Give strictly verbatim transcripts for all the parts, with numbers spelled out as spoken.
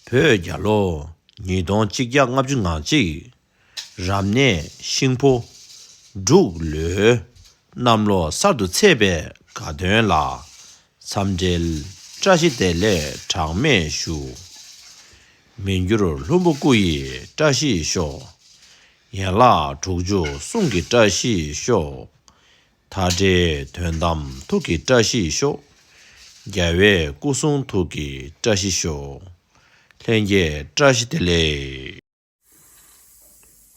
བོད་རྒྱལ་ལོ་ཉིས་སྟོང་གཅིག་བརྒྱ་ལྔ་བཅུ་ང་གཅིག་རབ་གནས་ཤིང་ཕོ་འབྲུག་ལོའི་གནམ་ལོ་གསར་དུ་ཚེས་པའི་དགའ་སྟོན་ལ། འཚམས་འདྲིའི་བཀྲ་ཤིས་བདེ་ལེགས་གྲངས་མེད་ཞུ། མི་འགྱུར་ལྷུན་པོ་སྐུ་ཡི་བཀྲ་ཤིས་ཤོག་ཡན་ལག་དྲུག་ཅུ་གསུམ་གྱི་བཀྲ་ཤིས་ཤོག་མཐའ་བྲལ་དོན་དམ་ཐུགས་ཀྱི་བཀྲ་ཤིས་ཤོག་རྒྱལ་བའི་སྐུ་གསུང་ཐུགས་ཀྱི་བཀྲ་ཤིས་ཤོག་ལྷན་རྒྱས་བཀྲ་ཤིས་བདེ་ལེགས།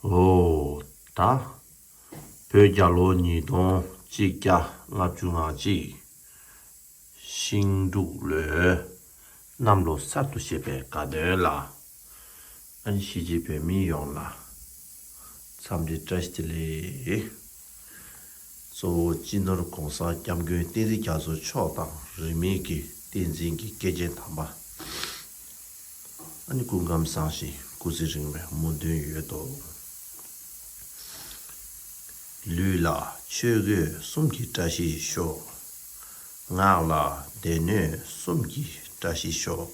ཨོ། ད། བོད་རྒྱལ་ལོ་ཉིས་སྟོང་གཅིག་བརྒྱ་ལྔ་བཅུ་ང་གཅིག་ཤིང་འབྲུག་ལོའི་གནམ་ལོ་གསར་དུ་བཞད་པའི་དགའ་སྟོན་ལ། ཨ་ནི་གཞིས་བྱེས་བོད་མི་ཡོངས་ལ་འཚམས་འདྲི་བཀྲ་ཤིས་བདེ་ལེགས། གཙོ་བོ་སྤྱི་ནོར་༸གོང་ས་༸སྐྱབས་མགོན་བསྟན་འཛིན་རྒྱ་མཚོ་མཆོག་དང་། རིས་མེད་ཀྱི་བསྟན་འཛིན་གྱི་སྐྱེས་ཆེན་དམ་པ། ཨ་ནི་སྐུ་ཁམས་བཟང་ཞིང་སྐུ་ཚེ་རིང་བའི་སྨོན་འདུན་ཡོད་དོ། ལུས་ལ་ཆོས་གོས་གསུམ་གྱི་བཀྲ་ཤིས་ཤོག་ངག་ལ་སྡེ་སྣོད་གསུམ་གྱི་བཀྲ་ཤིས་ཤོག་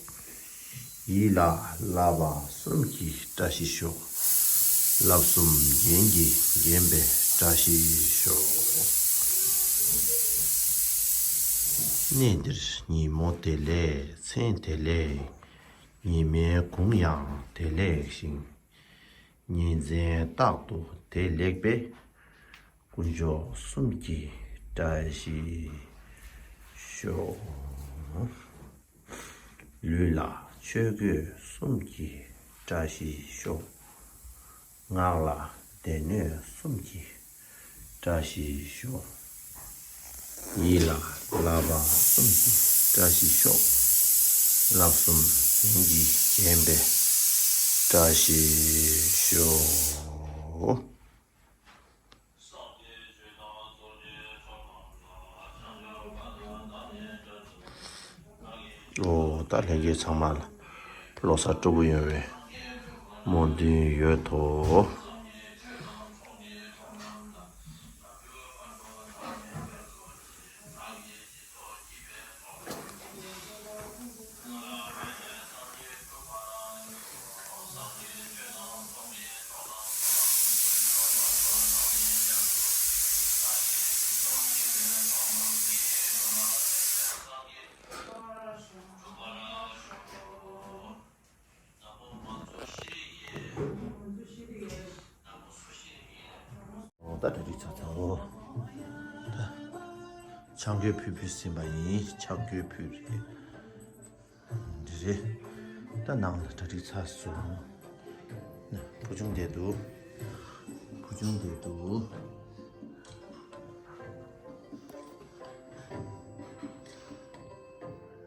ཡིད་ལ་བསླབ་པ་གསུམ་གྱི་བཀྲ་ཤིས་ཤོག་བསླབ་གསུམ་རྒྱན་གྱིས་བརྒྱན་པའི་བཀྲ་ཤིས་ཤོག་གནས་འདིར་ཉིན་མོ་བདེ་ལེགས་མཚན་བདེ་ལེགས། ཉི་མའི་གུང་ཡང་བདེ་ལེགས་ཤིང་། ཉིན་མཚན་རྟག་ཏུ་བདེ་ལེགས་པའི། དཀོན་མཆོག་གསུམ་གྱི་བཀྲ་ཤིས་ཤོག་ལུས་ལ་ཆོས་གོས་གསུམ་གྱི་བཀྲ་ཤིས་ཤོག་ངག་ལ་སྡེ་སྣོད་གསུམ་གྱི་བཀྲ་ཤིས་ཤོག་ཡིད་ལ་བསླབ་པ་གསུམ་གྱི་བཀྲ་ཤིས་ཤོག་བསླབ་གསུམ་རྒྱན་གྱིས་བརྒྱན་པའི་བཀྲ་ཤིས་ཤོག་ཨོ། ད་ལྷན་རྒྱས་ཚང་མ་ལ་ལོ་གསར་སྤྲོ་པོ་ཡོང་བའི་སྨོན་འདུན་ཡོད་དོ། ཨོ། ད་གྲ་སྒྲིག་ཚར་ཚར། ཨོ། ད་ཆང་གོས་ཕུལ་ཕུལ་ཟིན་པ་ཡིན། ཆང་གོས་ཕུལ་རེད། འདི་རེད། ད་ནང་ལ་གྲ་སྒྲིག་ཚར་སོང་། ན། བུ་ཆུང་བསྡད་འདུག་བུ་ཆུང་བསྡད་འདུག་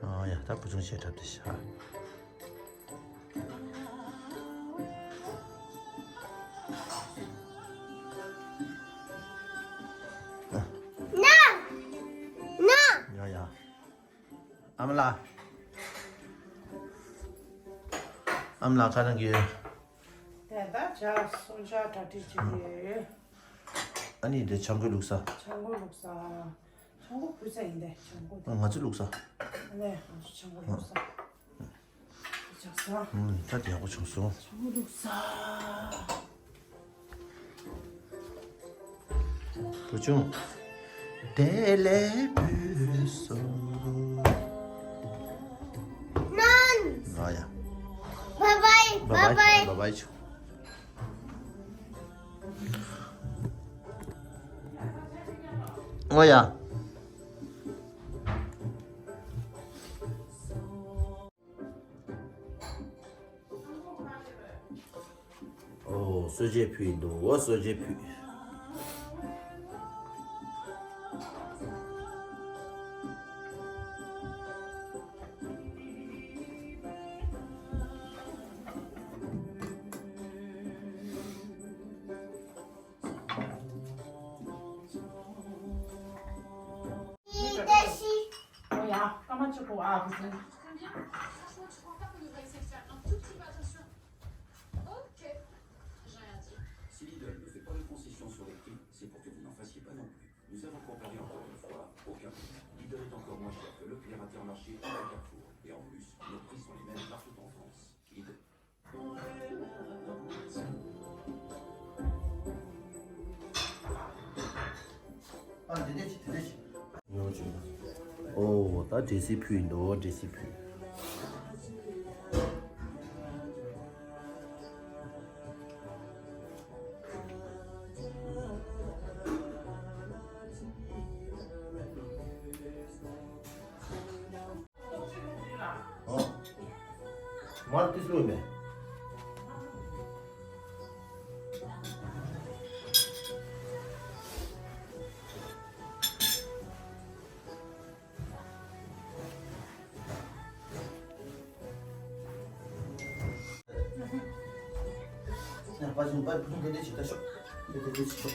ཨ་ཡ། ད་བུ་ཆུང་བཤད་གྲབས་དེ་ཤ། ན། ན། ཡ་ཡ། ཨ་མ་ལགས། ཨ་མ་ལགས་ག་རེ་གནང་གི་ཡོད། དེ་ད་ཇ་སོ་ཇ་གྲ་སྒྲིག་བྱེད་ཀྱི་ཡོད། ཨ་ནི་དེ་ཆང་གོས་བླུགས་ས། ཆང་གོས་བླུགས་ས། ཆང་གོས་ཕུལ་ས་ཡིན་དེ། ཆང་གོས་དེ། ང་ཚོ་བླུགས་ས། ཨ་ནི་ང་ཚོ་ཆང་གོས་བླུགས་ས། ཆགས་ས། ཨུམ། ད་དེ་ཡག་པོ་བྱུང་སོང་། ཆང་གོས་བླུགས་ས། བུ་ཆུང་། བདེ་ལེགས་ཕུལ་སོང་། ནན། ཨ་ཡ། བའི་བའི། བའི་བའི། བའི་བའི་ཆུ། ཨོ་ཡ། ཨོ། གསོལ་ཇ་ཕུལ་ཡིན་འདུག་ཨོ། གསོལ་ཇ་ཕུལ། ཨོ་ཡ། སྐར་མ་གཅིག་པོ་ཨ། བུ་ཆུང་། Si Lidl ne fait pas de concession sur les prix, c'est pour que vous n'en fassiez pas non plus. Nous avons comparé encore une fois au Carrefour. Lidl est encore moins cher que Leclerc, Intermarché et Carrefour. Et en plus, nos prix sont les mêmes partout en France. Lidl, ཨོ་ད་འབྲས་སིལ་ཕུལ་ཡིན་འདུག་འབྲས་སིལ་ཕུལ། ཨོ། མར་ཏིས་ལོས་མེད། ཡང་པ་ཆུང་པ་བུ་ཆུང་དེ་འདྲས་བྱེད་ད་ཤོག་དེ་འདྲས་བྱེད་ཤོག་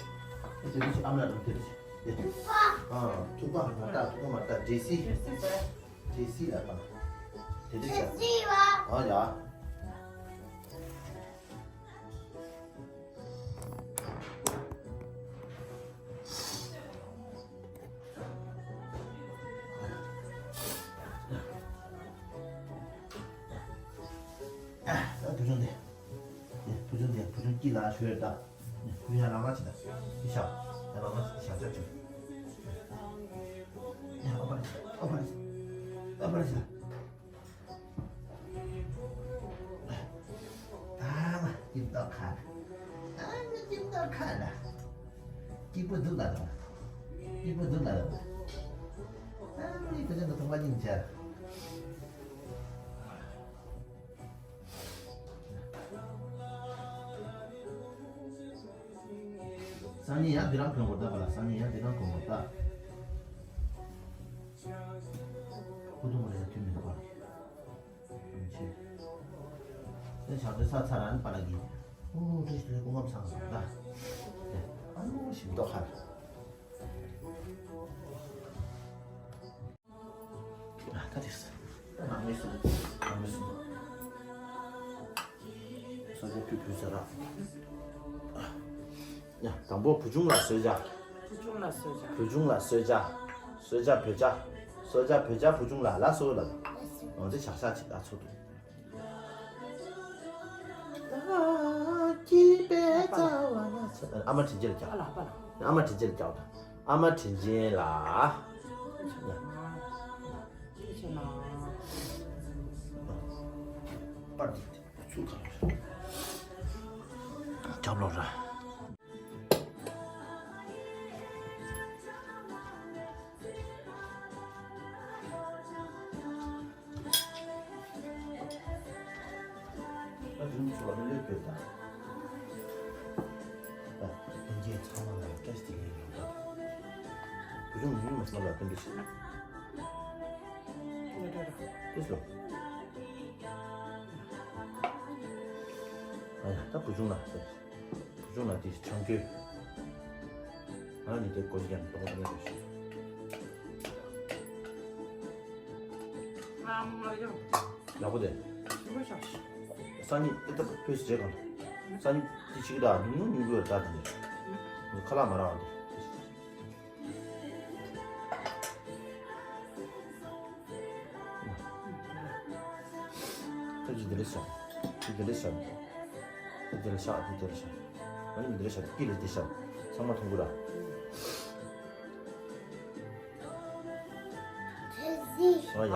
དེ་འདྲས་བྱེད། ཨ་མ་ལགས་དེ་འདྲས་བྱེད། ཨ་ཐུག་པ་མ་ལྟ། ཐུག་པ་མ་ལྟ། འབྲས་སིལ། འབྲས་སིལ་ལ་པ། དེ་འདྲས་བྱེད། ཨ་ཡ། ད་བུ་ཆུང་དེ། བུ་ཆུང་དེ་བུ་ཆུང་སྐྱིད་ལ་ཞོལ་ད། བུ་ཡང་རང་རང་བྱེད་ད། འདི་ཤ། ཡང་རང་རང་བྱེད། ཤ་ཤ་བྱེད། ཡང་ཨ་ཕ་རེད། ཨ་ཕ་རེད། ཨ་ཕ་རེད་ཤ། ད་ང་སྐྱིད་མདོག་ཁ་ལ། ཨ་ང་སྐྱིད་མདོག་ཁ་ལ། སྐྱིད་པོ་འདུག་ལ་དང་། སྐྱིད་པོ་འདུག་ལ་དང་། ཨ་ང་ཡི་ཁ་ཆེན་དུ་ཐོང་པ་ཉིན་ཆར། སང་ཉིན་ཡང་འདི་རང་གོན་དགོས་ད་པ་ལ། སང་ཉིན་ཡང་འདི་རང་གོན་དགོས་ད། སྐུ་གདུང་རེ་དུས་མིན་པ། ཆེ། དེ་ཞག་དེ་ས་ཚ་རང་པ་ལ་གི། ཨོ་དེ་ཞིག་དེ་སྐུ་ངམ་སང་སང་ད། དེ་ཨ་ནུ་ཞིག་མདོག་ཁ། ད་དེ་ས། ང་མི་སུ། ང་མི་སུ། ས་ཆ་ཕུ་ཕུ་ས་ར། ཡ། དང་པོ་བུ་ཆུང་ལ་གསོལ་ཇ། བུ་ཆུང་ལ་གསོལ་ཇ། བུ་ཆུང་ལ་གསོལ་ཇ། གསོལ་ཇ་བོད་ཇ། གསོལ་ཇ་བོད་ཇ་བུ་ཆུང་ལ་ལ་གསོལ་ལ། འོ་དེ་ཇག་ཇག་ཅིག་ལ་ཚོ་འདུག་ཨ་མ་དྲིན་ཅན་ལ་རྒྱག་ཨ་མ་དྲིན་ཅན་ལ་རྒྱག་ཨ་མ་དྲིན་ཅན་ལ། པར་འདི་ཚུར་ག་ལ་རྒྱབ་ལོག་ར། ཨ་དེ་ནི་ཚོ་ལ་ལོས་དགོས་དང་། ཨ་ལྷན་རྒྱས་ཚང་མ་ལ་བཀྲ་ཤིས་བདེ་ལེགས་ཡོང་དང་། བུ་ཆུང་ཡིན་མ་སོང་ལ་སྟོན་པའི་ཕྱིར། ཨེ་སོ། ཨ་ཡ་ད་བུ་ཆུང་ལ་ཟེར། བུ་ཆུང་ལ་དེ་ཆང་གོས། ང་ནི་དེ་གོ་ཅི་ཀྱང་གཏོང་གི་མེད་པ་ཞིག་ང་མ་ཡོང་། ཡག་པོ་དེ། ཞིམ་པོ་ཤག་སང་ཉིན་ཨེ་ད་ཕོས་རྗེས་གང་། སང་ཉིན་དེ་ཆིག་ད་ཉུང་ཉུང་ཉུང་གི་ད་དེ་ནས། ཁ་ལག་མ་རག་དེ། ཁ་ཅིག་འདི་ལ་ཤ། འདི་འདི་ལ་ཤ། འདི་འདི་ལ་ཤ། འདི་འདི་ལ་ཤ། ཨ་ནི་འདི་ལ་ཤ། སྐྱིད་ལ་འདི་ཤ། ཚང་མ་མཐོང་གི་ར། ཨོ་ཡ།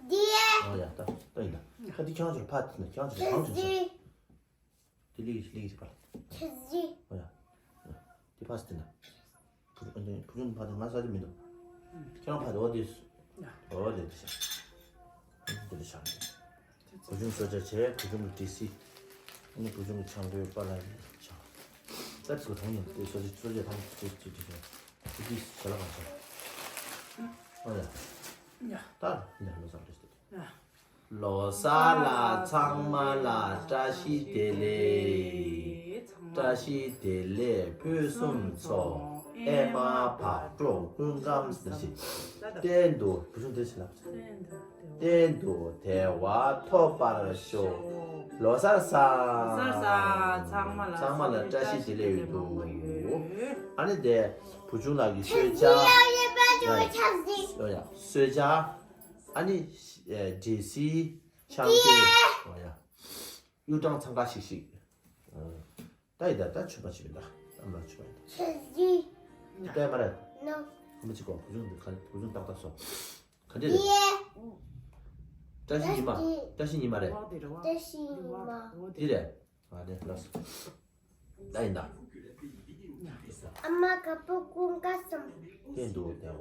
འདི། ཨོ་ཡ། ད་ད་ཡིན་ད། ཁ་འདི་ཁྱང་ཆུར་ཕ་དེ་ན་ཁྱང་ཆུར་གང་ཆུར་ཤ། དེ་ལིག་ལིག་ཅིག་པ། ཁྱེད་ཀྱིས། ཨོ་ཡ། དེ་ཕ་སི་དེ་ན། བུ་ཨ་ནི་བུ་ཆུང་ཕ་དེ་ང་ས་ཅི་མི་འདུག་ཁྱེད་རང་ཕ་དེ་འོ་དེ། འོ་དེ་དེ་ཤ། དེ་དེ་ཤ། བུ་ཆུང་གསོལ་ཇ་བྱས། བུ་ཆུང་གི་འབྲས་སིལ། ཨ་ནི་བུ་ཆུང་གི་ཆང་གོས་པ་ལ་ཆང་། ད་ཚོ་ཐོང་ཉིན་དེ་གསོལ་ཇ་གསོལ་ཇ་ཐང་དེ་དེ་དེ་ཤ། དེ་དེ་ཤ་ལ་གང་ཤ། ཨོ་ཡ། ད་ཡ་ལོ་སར་དེ་དེ། ལོ་གསར་ལ་ཚང་མ་ལ་བཀྲ་ཤིས་བདེ་ལེགས། བཀྲ་ཤིས་བདེ་ལེགས་ཕུན་སུམ་ཚོགས། ཨེ་མ་བག་དྲོ་སྐུ་ཁམས་བཟང་ཞིང་། གཏན་དུ་བུ་ཆུང་དེ་བྱེད་ལ། གཏན་དུ་བདེ་བ་ཐོབ་པར་ཤོག་ལོ་གསར་བཟང་། ལོ་གསར་བཟང་། ཚང་མ་ལ་ཚང་མ་ལ་བཀྲ་ཤིས་བདེ་ལེགས་ཡོད་དོ། ཨ་ནི་དེ་བུ་ཆུང་ལགས་ཀྱི་གསོལ་ཇ། ཡ་ཡ་གསོལ་ཇ། ཨ་ནི་འབྲས་སིལ། ཆང་གོས། ཨོ་ཡ། གཡུ་སྦྲང་ཚང་ཁ་ཤིག་ཤིག་ད་ཡིན་ད། ད་ཆོས་པ་ཆོས་པ་ཡིན་ད། ཨ་མ་ཆོས་པ་ཡིན་ད། ཆོས་ཀྱི། ད་ཡིན་མ་རེད། ནོ། ཁོ་མོ་ཅིག་གོ། བུ་ཆུང་འདི་ག་རེ། བུ་ཆུང་ཏག་ཏག་སོང་། ག་འདྲ་རེད། ཡེ། བཀྲ་ཤིས་ཉི་མ། བཀྲ་ཤིས་ཉི་མ་རེད། བཀྲ་ཤིས་ཉི་མ། འདི་རེད། ཨ་ནི་ལགས་སོ། ད་ཡིན་ད། ཨ་མ་ག་པོ་ཀུན་དགའ་སམ། སྟེང་དུ་བདེ་བ།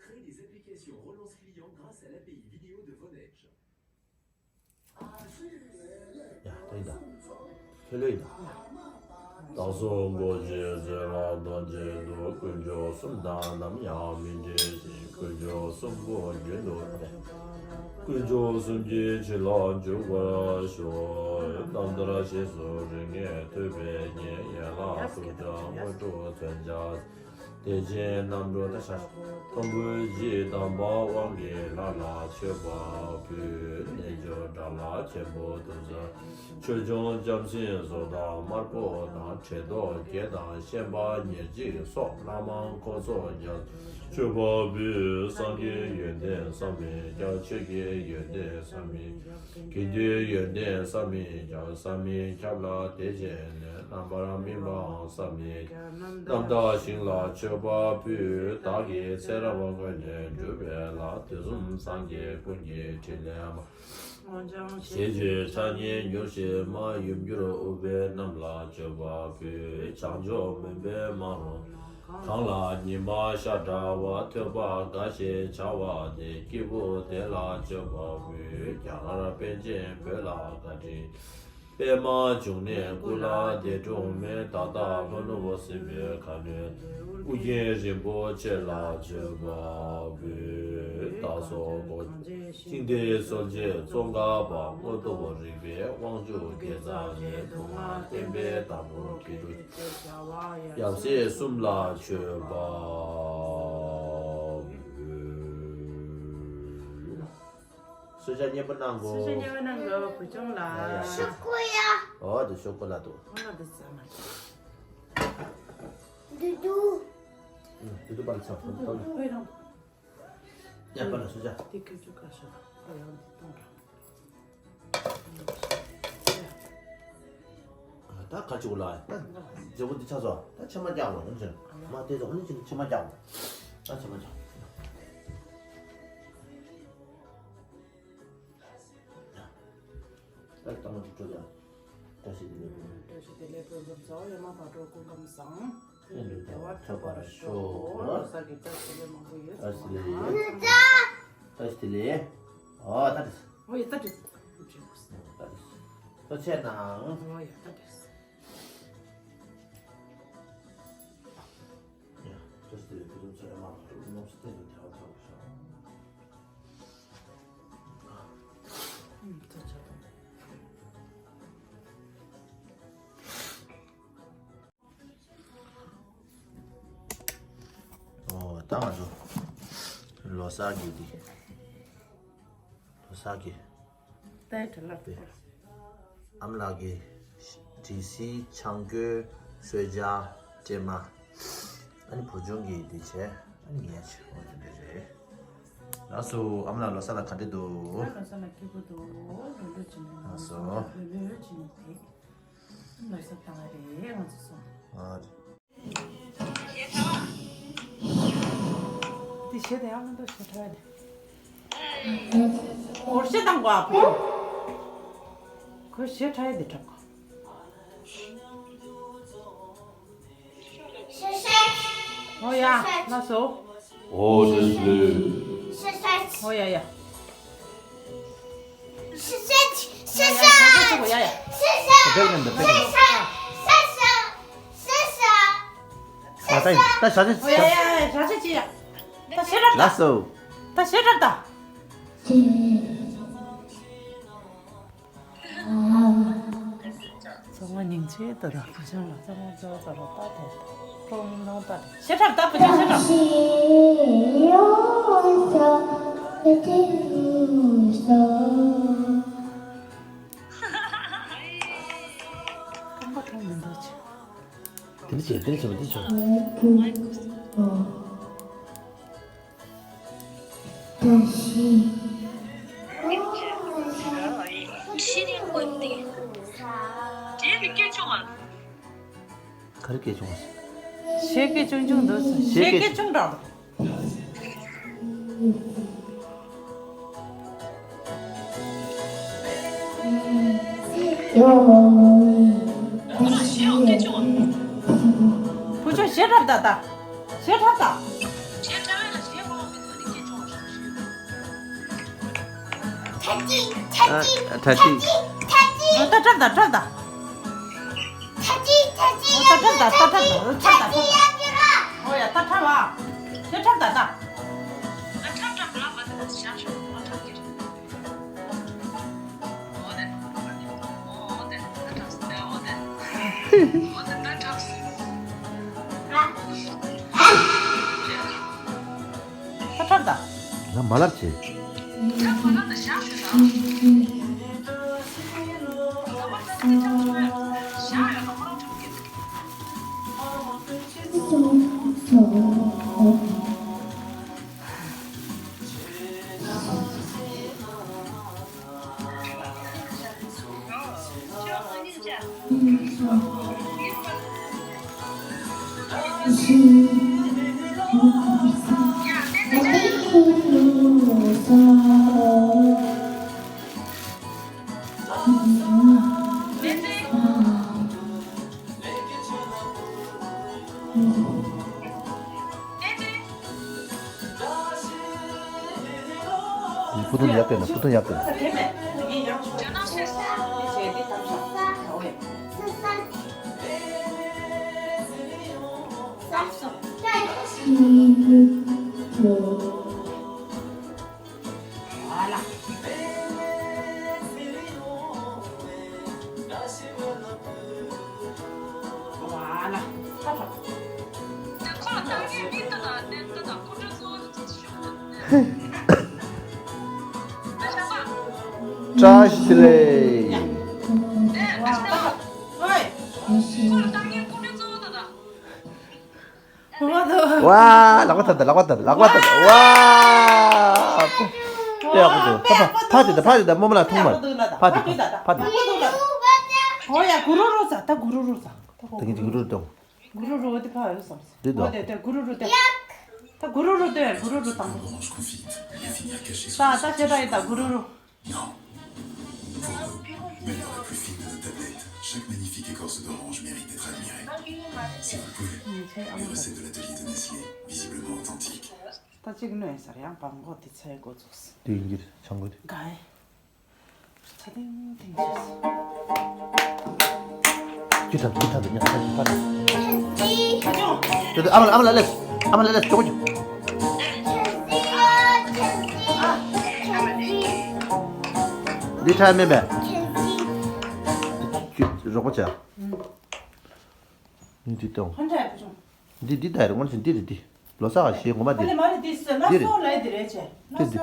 Créer des applications relance client grâce à l'A P I vidéo de Vonage. ཡ། ད་ཡིན་ད། ཁྱོད་ལོས་ཡིན་ད། བདག་སོགས་འགོག་བྱེད་ཚེ་རབས་དང་གཅིག་ཏུ། དཀོན་མཆོག་གསུམ་དང་ནམ་ཡང་མི་འབྲལ་ཞིང་། དཀོན་མཆོག་གསུམ་པོ་རྒྱུན་དུ་སྤེལ། དཀོན་མཆོག་གསུམ་གྱི་བྱིན་རླབས་འཇུག་པར་ཤོག་རྣམ་ཐར་རྗེས་སུ་རིང་བསྲེལ་ཐོས་པའི་ཉིན། ཡན་ལག་དྲུག་དང་དངོས་གྲུབ་མཚོན་བྱ། དེ་བཞིན་རྣམ་གྲོལ་ད་ཤ། ཐུམ་འབུད་བཞི་དམ་པ་དབང་གི་ལྷ་ལ་མཆོད་པ་ཕུལ། རྣལ་འབྱོར་དགྲ་ལྷ་ཆེན་པོ་ཐུབ་གསུམ། ཆོས་སྐྱོང་ལྕམ་སྲིང་གཟུགས་དང་དམར་པོ་དང་། བྲེ་ཏོག་བརྒྱད་དང་ཤན་པ་ཉེར་གཅིག་སོགས། ལྷ་མང་འཁོར་ཚོགས་རྒྱ། མཆོད་པ་ཕུལ། སངས་རྒྱས་ཡོན་ཏན་བསམ་མི་ཁྱབ། ཆོས་ཀྱི་ཡོན་ཏན་བསམ་མི། དགེ་འདུན་ཡོན་ཏན་བསམ་མི་ཁྱབ། བསམ་མི་ཁྱབ་ལ་དེ་བཞིན་ནོད། རྣམ་པར་སྨིན་པའང་བསམ་མི་ཁྱབ། རྣམ་དག་ཞིང་ལ་མཆོད་པ་ཕུལ། བདག་གི་ཚེ་རབས་སྔོན་ནས་བསྒྲུབས་པའི་ལྷ། དུས་གསུམ་སངས་རྒྱས་ཀུན་གྱི་ཕྲིན་ལས་མ། ཞལ་བརྗོད་ཕྱག་བརྙན་མྱུར་ཞི་མ། ཡུམ་གྱུར་ཨུཏྤལ་རྣམས་ལ་མཆོད་པ་ཕུལ། བྱང་ཕྱོགས་མུན་པའི་མ་རུངས། གང་ལ་ཉི་མ་ཤར་འདྲ་བ། ཐོས་པ་དགའ་ཞེས་བྱ་བ་དེ། སྐྱེས་བུ་དེ་ལ་མཆོད་པ་ཕུལ། རྒྱ་གར་པཎ་ཆེན་བོད་ལ་བཀའ་དྲིན། པདྨ་འབྱུང་གནས་སྐུ་ལ་འདས་འཁྲུངས་མེད། ད་ལྟ་ལྷོ་ནུབ་སྲིན་པོའི་ཁ་གནོན། ཨོ་རྒྱན་རིན་པོ་ཆེ་ལ་མཆོད་པ་ཕུལ། བདག་སོགས་འགོག་བྱེད་ཤིང་རྟའི་སྲོལ་འབྱེད་ཙོང་ཁ་པ། དངོས་སྟོབས་རིག་པའི་དབང་ཕྱུག་དགེ་རྩ་ནས། སྡུག་བསྔལ་བསྟན་པའི་བདག་པོ་དགེ་ཕྲུག་ཡབ་སྲས་གསུམ་ལ་མཆོད་པ་ཕུལ། གསོལ་ཇ་མཉེས་པོ་གནང་གོ། གསོལ་ཇ་མཉེས་པོ་གནང་གོ་བུ་ཆུང་ལགས། ཡ་ཡ། ཤོག་གུ་ཡ། འོ་དེ་ཤོག་གུ་ལ་འདུག་ཨ་མ་དེ་ཟ་མ། དུ་དུ། ཨུ། དུ་དུ་པ་ལ་ཆ་ཕོ་ཏོ། ཡ་པ་ལ་གསོལ་ཇ། དེ་ཁྱོད་ཚོ་ག་ཤོག་ཨ་ཡང་འདི་གཏོང་ར། ད་ག་ཅིག་ལ་ད་མཛེས་པོ་འདི་ཆགས་སོ། ད་ཕྱེ་མ་རྒྱག་དགོས་ནམ་ཞིག་མ་བལྟས་སོ། ཨ་ནི་ཅིག་ཕྱེ་མ་རྒྱག་དགོས། ད་ཕྱེ་མ་རྒྱག་ད་ལྟ་མ་ཅིག་སྤྲོད་ཡ། བཀྲ་ཤིས་བདེ་ལེགས། བཀྲ་ཤིས་བདེ་ལེགས། ཕུན་སུམ་ཚོགས། ཡོང་མ་བག་དྲོ་སྐུ་ཁམས་བཟང་། ལྷན་དུ་བདེ་བ་ཐོབ་པར་ཤོག་ལོ་གསར་གྱི་བཀྲ་ཤིས་བདེ་ལེགས་མང་པོ་ཡོད། བཀྲ་ཤིས་བདེ་ལེགས། བཀྲ་ཤིས་བདེ་ལེགས། ཨོ་ད་དེ། ཨོ་ཡ་ད་དེ། ད་དེ། ཐུགས་རྗེ་ཆེ་གནང་། ཨོ་ཡ་ད་དེ། ཡ། བཀྲ་ཤིས་བདེ་ལེགས། ཕུན་སུམ་ཚོགས། ཡོང་མ་བག་དྲོ་སྐུ་ཁམས་བཟང་། ལྷན་དུ་བདེ་བ་ཐོབ་པར་ཤོག་ཨོ་ད་ང་ཚོ་ལོ་གསར་གྱི་འདི། ལོ་གསར་གྱི་ད་དྲི་ལབ་དེ། ཨ་མ་ལགས་ཀྱི་དྲི་སིལ་ཆང་སྐྱོན་གསོལ་ཇ་སྲན་མ། ཨ་ནི་བུ་ཆུང་གི་འདི་བྱས། ཨ་ནི་ངས་བྱས། འོ་དེ་འདྲ་རེད། ལགས་སོ། ཨ་མ་ལགས་ལོ་གསར་ལ་ག་འདྲ་འདུག་ལོ་གསར་ལ་སྐྱིད་པོ་འདུག་ལོ་ལོ་ཅིག་ནས། ལགས་སོ། ལོ་ལོ་ཅིག་ནས་དེ། ལོ་གསར་བཏང་བ་རེད་ང་ཚོ་གསུམ། ཨ་རེད། དེ་ཞེ་དྲག་ཡག་མི་འདུག་ཞེ་དྲག་ཡ། འོར་ཞེ་དང་གོ་ཨ་པོ། ཁོ་ཞེ་དྲག་ཡ་དེ་དྲག་གོ། ཨོ་ཡ། ལགས་སོ། ཨོ་ཡ་ཡ། ཡ་ཡ། ད་ད་ད་ཞག་ཅིག་ཨོ་ཡ་ཡ་ཡ། ཞག་ཅིག་ཅི་ཡ། ད་ཞེ་དྲག་ད། ལགས་སོ། ད་ཞེ་དྲག་ད། གཙང་མ་སྙིང་རྗེ་ད་ད་བུ་ཆུང་ལ་གཙང་མ་གཙང་མ་ད་ད་ཁོང་མི་ནང་ད་ཞེ་དྲག་ད་བུ་ཆུང་ཞེ་དྲག་རྐང་པ་གྲོང་མི་འདུག་ཅི། དེ་འདྲ་བྱས་དེ་འདྲ་བྱས་མ་དེ་བྱས། ད་ཤི། དེ་ནི་སྐད་ཆུང་བ། ག་རེ་སྐད་ཆུང་བ། གཞས་སྐད་ཆུང་ཆུང་འདུག་གཞས་སྐད་ཆུང་དྲགས་འདུག་བུ་ཆུང་གཞས་འཁྲབ་དང་ད། གཞས་འཁྲབ་དང་། གཞས་འཁྲབ་ཡ་ལ་གཞས་གོ་བ་མི་འདུག་ནི་སྐད་ཆུང་བ། ཁྲ་ཏི་ཁྲ་ཏི་ཨ། ཁྲ་ཏི། ཁྲ་ཏི། ཨ། ད་འཁྲབ་དང་འཁྲབ་དང་། ཁྲ་ཏི་ཁྲ་ཏི། ཨ། ད་འཁྲབ་དང་ད་འཁྲབ་དང་འཁྲབ་དང་འཁྲབ་དང་། ཨོ་ཡ་ད་འཁྲབ་ཨ། ད་འཁྲབ་དང་ད། ཨ། འཁྲབ་འཁྲབ་ལ་མ་དེ་བ་ཞག་ཞོག་ཨ། འཁྲབ་ཀྱི་རེད། ཨོ་དེ། ཨོ་དེ། ད་འཁྲབ་སོང་། ཨོ་དེ། ད་འཁྲབ་སོང་། ཨོ་དེ་ད་འཁྲབ་སོང་། ད་འཁྲབ་དང་། ང་མ་ལབ་བྱེད། བུ་ཐུང་ཡག་གི་ན། བུ་ཐུང་ཡག་གི་ན། བཀྲ་ཤིས་བདེ་ལེགས། ཝ། ལག་པ་ཐབ་དང་། ལག་པ་ཐབ། ལག་པ་ཐབ། ཝ། དཔེ་ཡག་པོ་འདུག་ཕ་ཕ་ཕ་དེ་ད། ཕ་དེ་ད། རྨོ་མོ་ལ་ཐུག་མ། ཕ་དེ་ཕ་དེ། ཨོ་ཡ། གུ་རུ་རུ་ཟ། ད་གུ་རུ་རུ་ཟ། ད་གུ་རུ་རུ་ཟ། གུ་རུ་རུ་དེ་ཕ་ཡོད་བསམ། འདི་དོ། འོ་དེ་དེ་གུ་རུ་རུ་དེ། ད་གུ་རུ་རུ་དེ། གུ་རུ་རུ་དང་། ད་ད་བྱེད་ད་ཡིན་ད་གུ་རུ་རུ། Non. Pour nous, l'humeur la plus fine de nos tablettes, chaque magnifique écorce d'orange mérite d'être admirée. Si vous le pouvez, les recettes de l'atelier de Nestlé, visiblement authentiques. ད་གཅིག་ནས་ཟེར་ཡང་བང་གོ་དེ་ཚའི་འགོ་ཚུགས། དེ་ཡིན་གྱི་ཆང་གོ་དེ། ག་ཨེ། ཚ་ཐིང་ཐིང་བྱས། ཅི་ཐབས་ཅི་ཐབས་ཉག་ཐབས་ཅི་ཐབས། ཨ་མ་ལ་ཨ་མ་ལ་ལས། ཨ་མ་ལ་ལས་ཅོག་ཅོག་འདི་ཁྲ་མེད་པས། ཅི་རོགས་པ་བྱ། འདི་གཏོང་། འདི་འདི་ད་རེད། ངོ་ནས་འདི་རེད། འདི་ལོ་གསར་ག་ཞེས་ངོ་མ་འདི། ཨ་ལེ་མ་རེད། འདི་ཟེར་ལ་འདི་རེད། སོ་ལ་འདི་རེད་ཅེ། འདི་འདི་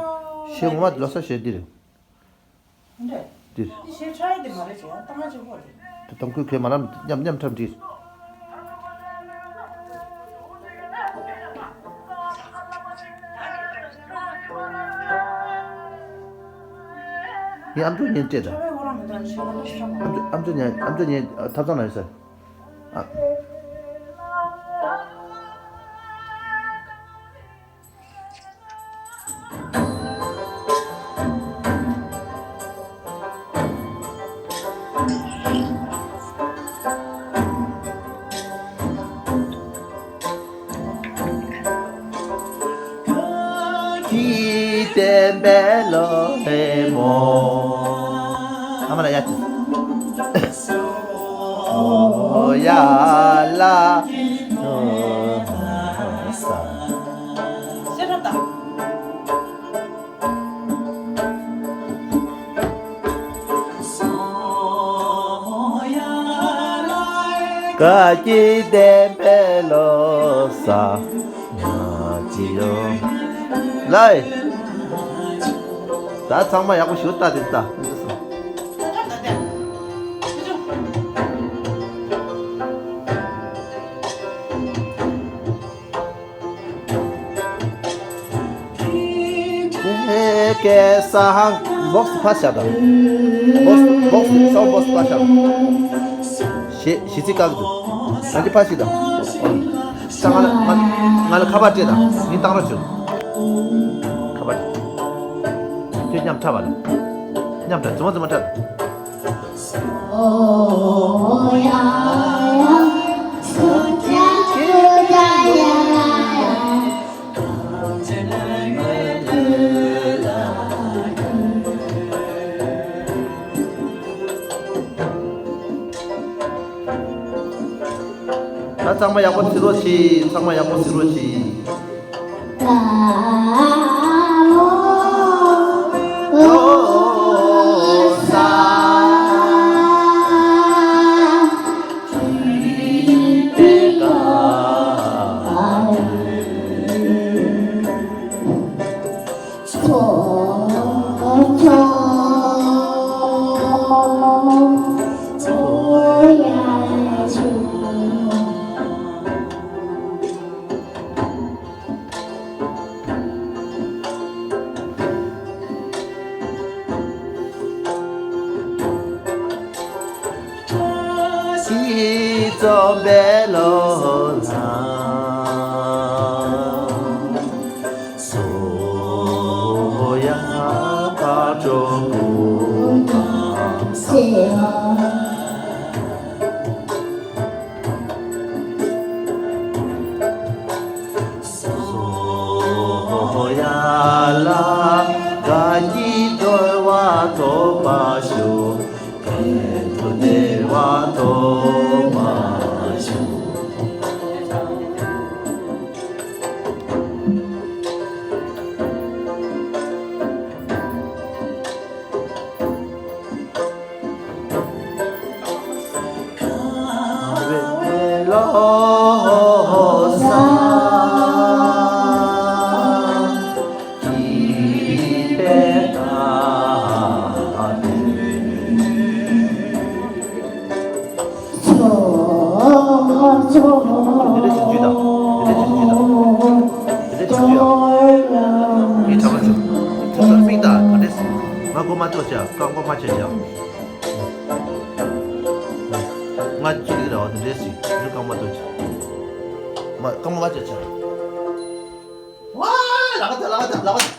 ཞེས་ངོ་མ་ལོ་གསར་ཞེས་འདི་རེད། འདི་རེད། འདི་ཞེས་ཁྲ་འདི་མ་རེད་ཅེ། ཡང་ཏང་ཅེ་བོ་རེད། དེ་དང་ཁོས་ཁོས་མ་ལམ་མཉམ་མཉམ་འཁྲབ་འདི། ངའི་ཨམ་ཅོག་ཉན་སྤྲད་ད། ཨམ་ཅོག་ཨམ་ཅོག་ཉན། ཨམ་ཅོག་ཉན་ཐབ་ཚང་ན་ཡོད་ས། ཨ། ཨ་མ་ལ་ཡ། ཨོ་ཡ་ལ། ཨོ་ས། བཀའ་དྲིན་དྲན་པའི་ལོ་གསར་ང་ཅི་ཡོང་། ལའི། ད་ཚང་མ་ཡག་པོ་ཞུ་ལྟ་དེ་ལྟ། སྐལ་བཟང་། སྦོག་སི་ཕར་བཞག་དང་། སྦོག་སི་སྦོག་སི་སའུན་སྦོག་སི་ཕར་བཞག་དང་། ཞེ་ཞེ་ཚིག་བཀག་གི་འདུག་ང་འདི་ཕར་ཞིག་དང་། ཨོ། ས་ང་ལ་ང་ང་ལ་ཁ་པར་སྤྲད་དང་། ངས་བཏང་རོགས་བྱོས། ཁ་པར་སྤྲད། ཁྱོད་མཉམ་འཁྲབ་པ་ལ། མཉམ་འཁྲབ། རྫུན་མ་རྫུན་མ་འཁྲབ། ད་ཚང་མ་ཡག་པོ་གཟིགས་རོགས་གྱིས། ཚང་མ་ཡག་པོ་གཟིགས་རོགས་གྱིས། དེ་འདྲ་ཞིག་ཅུས་དང་། དེ་འདྲ་ཞིག་ཅུས་དང་། དེ་འདྲ་ཞིག་ཅུས་དང་། ངས་ཁྲ་མ་བྱུང་། ཁྲ་མ་མིག་དང་ག་འདྲས། ང་མགོ་མ་ལྕོག་བྱ། རྐང་མགོ་མ་ཆེ་བྱ། ང་ཅི་རིགས་ར་བ་དེ་འདྲས་ཞིག་རི་རྐང་མ་ལྕོག་བྱ། མ་རྐང་མ་མ་ཆེ་བྱ། ཝ། ལག་པ་ད། ལག་པ་ད། ལག་པ་ད།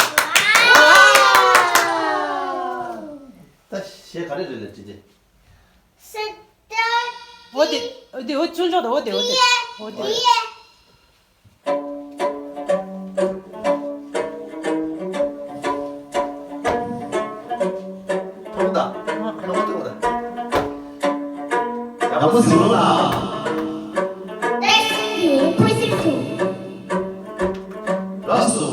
ད་གཞས་ག་རེ་རེད་ལབ་ཅི་ཅི། འོ་དེ། འོ་དེ། འོ་ཆུང་ཆུང་དང་། འོ་དེ། འོ་དེ། འོ་དེ། ཐུག་ད། ལག་པ་ཐུག་ད། ཡག་པོ་གཟིགས་རོགས་གནང་། ལགས་སོ།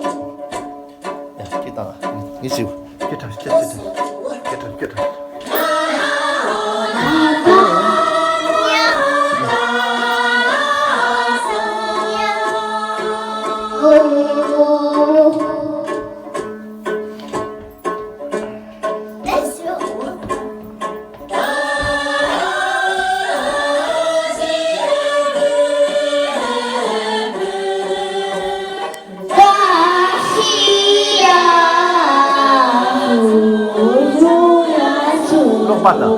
ཡ། སྐད་བཏང་། ངས་ཞིག་སྐད་བཏང་། སྐད་བཏང་། སྐད་བཏང་། སྐད་བཏང་། ཀློག་པ་དང་།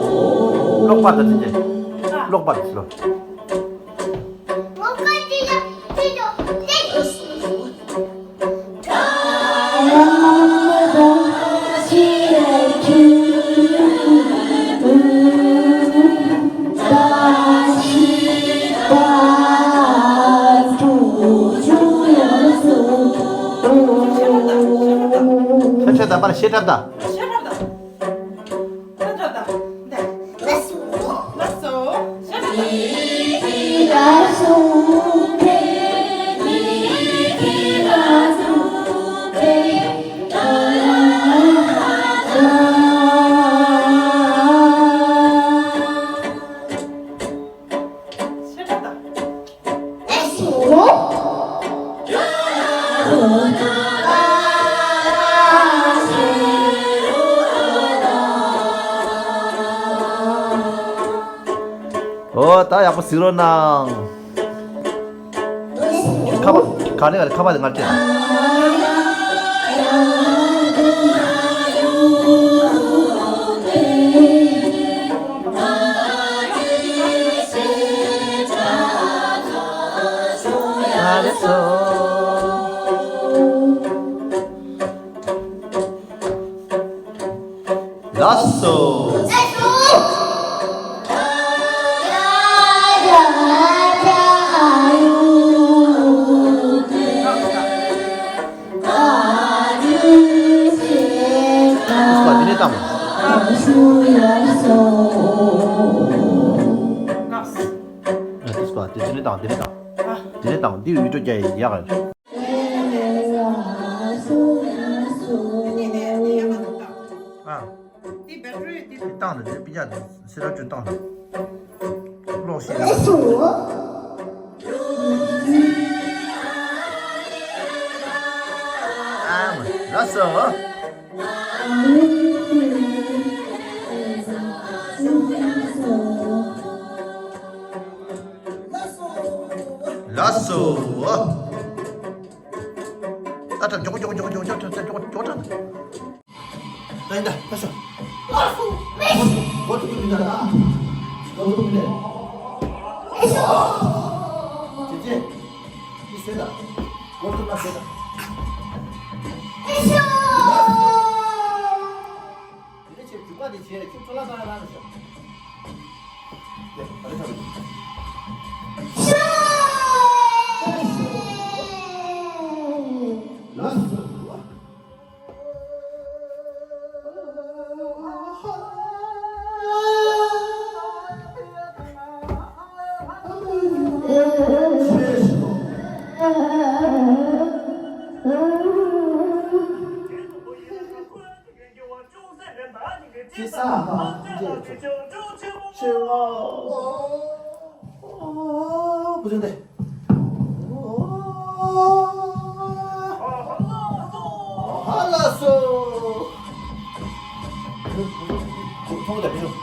ཀློག་པ་དང་དེ་གྱད། ཀློག་པ་དང་ལོ། ཁྱེད་ཚོས་ད་པར་ཤེས་གྲབས་དང་། ཤེས་གྲབས་དང་། ཤེས་གྲབས་དང་། ལགས་སོ། ལགས་སོ། ཤེས་གྲབས་དང་། ཤེས་གྲབས་དང་། ལགས་སོ། ད་ཡག་པོ་གཟིགས་རོགས་གནང་། ཁ་པར་ག་ནས་ག་ནས་ཁ་པར་དེ་ངར་སྤྲད། ལགས་སོ། དུས་པ་དེ་ནས་བཏང་། དུས་པ་དེ་ནས་བཏང་། དེ་ནས་བཏང་། དེ་ནས་བཏང་། འདི་ཡུལ་གྲུ་རྒྱ་ཡི་ཡག་རེད། ཨ། འདི་བཏང་ནས་འདི་པི་ཡ་འདི་སི་ར་ཅུ་བཏང་ནས་ཀློག་ཤེས་ན། ཨ་མ་ལགས་སོ། ལགས་སོ། ད་ད་མགྱོགས་མགྱོགས་མགྱོགས་མགྱོགས་མགྱོགས་མགྱོགས་མགྱོགས་མགྱོགས་མགྱོགས། ད་ཡིན་ད་ད་ཤོག་སྒོ་ཐུག་མི་འདུག་ད། སྒོ་ཐུག་མི་འདུག་ཨེ་ཤོག་ཅེ་ཅེ། འདི་ཟེར་ད། སྒོ་ཐུག་མ་ཟེར་ད། ཨེ་ཤོག་དེ་ནས་ཁྱེད་རྒྱུག་པ་དེ་བྱས། ཁྱེད་ཚོ་ལ་ད་ལ་ལ་ཤོག་དེ་ད་རེ་ཐག་རེད། ལགས་སོ། ཁྱེད་ས་ཨ་ཕ་ཁྱེད་ཆེ་བ། ཨོ། བུ་ཆུང་དེ། ཨོ། ཧ་ལ་སོ། ཐོང་དེ་བུ་ཆུང་།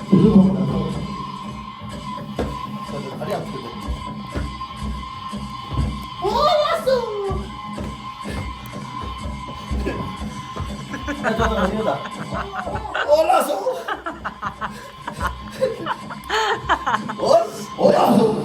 བུ་ཆུང་ཐོང་དེ་ཐོང་། ད་དེ་ག་རེ་ཡང་ཐུག་དེ། ཨོ་ལ་སོ། ཨོ་ལགས་སོ། ཨོ་ཨོ་ལགས་སོ།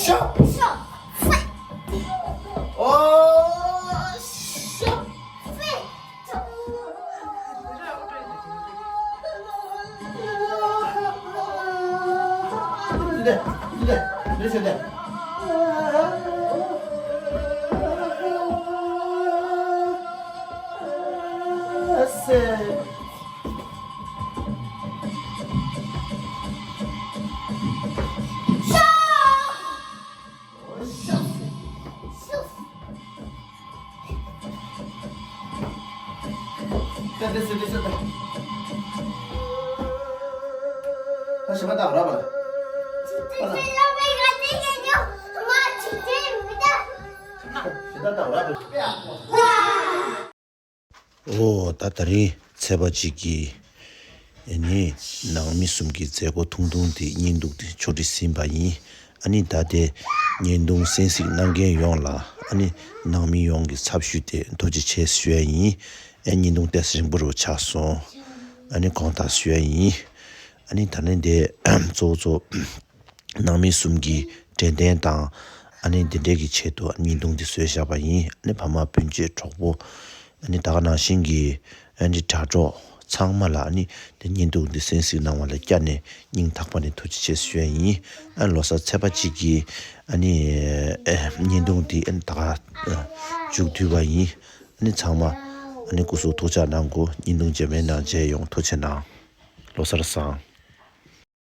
ཤོག་ཤོག་ཧྥེ། ཨོ་ཤོག་ཧྥེ། འདི་འདི་འདི་ཤོག་འདི། ཨ་སེ། ཨོ། ད་དེ་རིང་ཚེས་པ་གཅིག་གི་ཨ་ནི་ནང་མི་གསུམ་གྱི་མཛད་སྒོ་ཐུང་ཐུང་དེ་བརྙན་ཐུང་དེ་ཕྱོགས་སྒྲིག་ཟིན་པ་ཡིན། ཨ་ནི་ད་དེ་བརྙན་ཐུང་གསན་གཟིགས་གནང་མཁན་ཡོངས་ལ་ཨ་ནི་ནང་མི་ཡོངས་ཀྱི་ཚབ་ཞུས་ཏེ་ཐུགས་རྗེ་ཆེ་ཞུ་ཡ་ཡིན། ཨ་བརྙན་ཐུང་ཏོག་ཙམ་རིང་པོ་རུ་ཆགས་སོང་། ཨ་ནི་དགོངས་དག་ཞུ་ཡ་ཡིན། ཨ་ནི་ད་ནི་དེ་གཙོ་བོ་གཙོ་ནང་མི་གསུམ་གྱི་དྲན་རྟེན་དང་ཨ་ནི་འདི་འདྲའི་གི་ཆེད་དུ་བརྙན་ཐུང་འདི་བཟོས་བཞག་པ་ཡིན། ཨ་ནི་ཕ་མ་སྤུན་མཆེད་གྲོགས་པོ་ཨ་ནི་ད་ག་ནང་བཞིན་གྱི་ཨ་ནི་དྲ་གྲོགས་ཚང་མ་ལ་ཨ་ནི་འདི་བརྙན་ཐུང་འདི་གསན་གཟིགས་གནང་བ་ལ་བསྐྱར་ནས་སྙིང་ཐག་པ་ནས་ཐུགས་རྗེ་ཆེ་ཞུ་ཡ་ཡིན། ཨ་ལོ་གསར་ཚེས་པ་གཅིག་གི་ཨ་ནི་ཨེ་བརྙན་ཐུང་འདི་ཨ་ནི་ད་ག་ཨ་མཇུག་བསྡུས་པ་ཡིན། ཨ་ནི་ཚང་མ་ཨ་ནི་སྐུ་གཟུགས་ཐུགས་ཅག་གནང་དགོས། བརྙན་ཐུང་རྗེས་མའི་ནང་མཇལ་ཡོང་། ཐུགས་རྗེ་གནང་། ལོ་གསར་བཟང་།